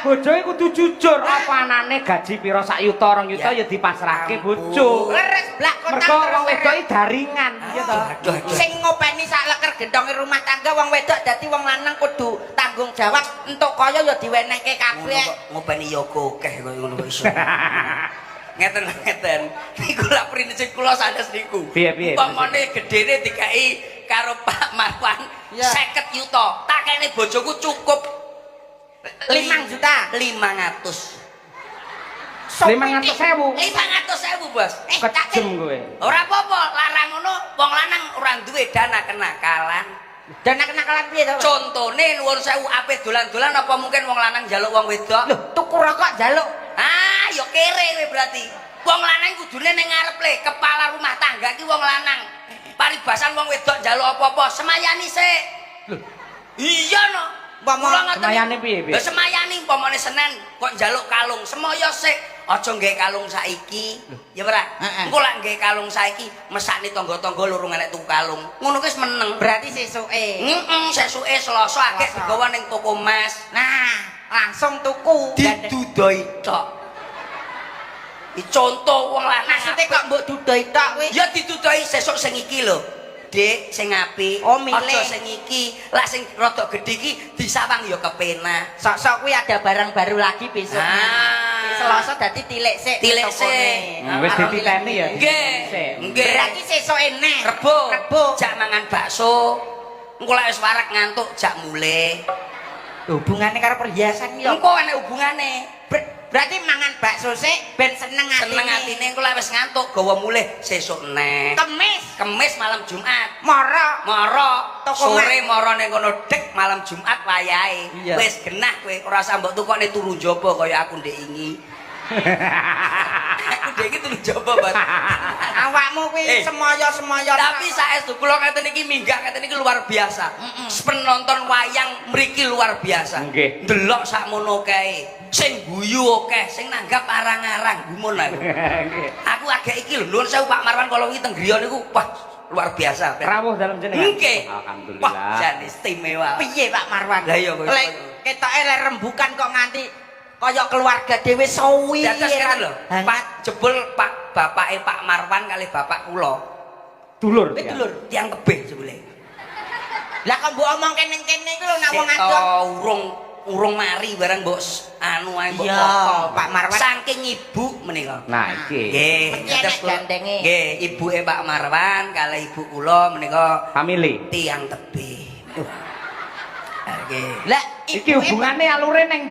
Bojoe kudu jujur, apa anane gaji pira sak yuta, 2 yuta ya dipasrahke bojo. Leres blak kotang. Mergo wong wedok iki daringan, iya to. Aduh, aduh. Sing ngopeni sak leker gendonge rumah tangga wong wedok, dadi wong lanang kudu tanggung jawab, entuk kaya ya diwenehke Ngono kabeh. kok ngopeni yoga akeh koyo ngono kok iso. Ngeten ngeten. Niku lak prinsip kula sanes niku. Piye, piye? Umpamane gedene dikai karo Pak Marwan 50 yuta, tak kene bojoku cukup 5 juta. 500. 500.000. 500.000, Bos. Eh, tak Kejem kowe. Ora apa-apa, larang ngono wong lanang ora duwe dana kenakalan. Dana kenakalan piye to? Contone nuwun sewu ape dolan-dolan apa mungkin wong lanang njaluk wong wedok? Lho, tuku rokok njaluk. Ah, ya kere kowe berarti. Wong lanang kudune ning ngarep le, kepala rumah tangga ki wong lanang. Paribasan wong wedok njaluk apa-apa, semayani sik. Lho. Iya no. Umpama- Kula ngoten. Semayane piye, piye? Lah semayani umpamane Senen kok njaluk kalung, semaya sik. Aja nggawe kalung saiki. Ya ora? Heeh. Engko lak nggawe kalung saiki, mesakne tangga-tangga loro enek tuku kalung. Ngono kuwi wis meneng. Berarti sesuke. Heeh, sesuke Selasa akeh Selasa. digawa ning toko emas. Nah, langsung tuku. Didudoi tok. Iki contoh wong lanang. Maksudnya kok mbok dudoi tok kuwi? Ya didudoi sesuk sing iki lho. Dik, sing apik. Oh, milih. Aja sing iki. Lah sing rada gedhe iki disawang ya kepenak. Sok-sok kuwi ada barang baru lagi besok. Ah. Selasa dadi tilik sik. Tilik tokone. sik. Wis dititeni ya. Nggih. Sik. Nggih. Berarti sesuke neh. Rebo. Rebo. Jak mangan bakso. Engko lek wis wareg ngantuk jak mulih. Hubungane karo perhiasan ya. Engko enek hubungane. Berarti mangan bakso sik ben seneng atine. Seneng atine, engko lek wis ngantuk gawa mulih sesuk neh. Kemis. Kemis malam Jumat. Moro. Moro Toko sore moro ning kono dek malam Jumat wayahe. Wis genah kowe ora usah mbok tukokne turu njaba kaya aku ndek ingi. Aku ndek ingi turu njaba, Bos. Awakmu kuwi Eh. semaya-semaya. Tapi saestu kula ngeten iki minggah ngeten iki luar biasa. Penonton wayang mriki luar biasa. Ndelok sakmono kae. Sing guyu akeh, sing nanggap arang-arang gumun aku. Aku agak iki lho, nuwun sewu Pak Marwan kala wingi teng griya niku wah luar biasa. Rawuh dalem jenengan. Nggih. Alhamdulillah. Wah, jan istimewa. Piye Pak Marwan? Lah iya kok. Lek ketoke lek rembukan kok nganti kaya keluarga dhewe suwi. Dados ngeten lho, Pak jebul Pak bapake Pak Marwan kalih bapak kula. Dulur. Kuwi dulur. Tiyang tebih jebule. Lah kok mbok omongke ning kene iku lho nak wong Sik to, adoh. Urung urung mari barang mbok anu ae mbok Iya, potong. Pak Marwan. Saking ibu menika. Nah, iki. Nggih, Mesti dados enek kula- gandenge. Nggih, ibuke Pak Marwan kalih ibu kula menika Family. tiyang tebih. Nggih. Lah Iki hubungane alure ning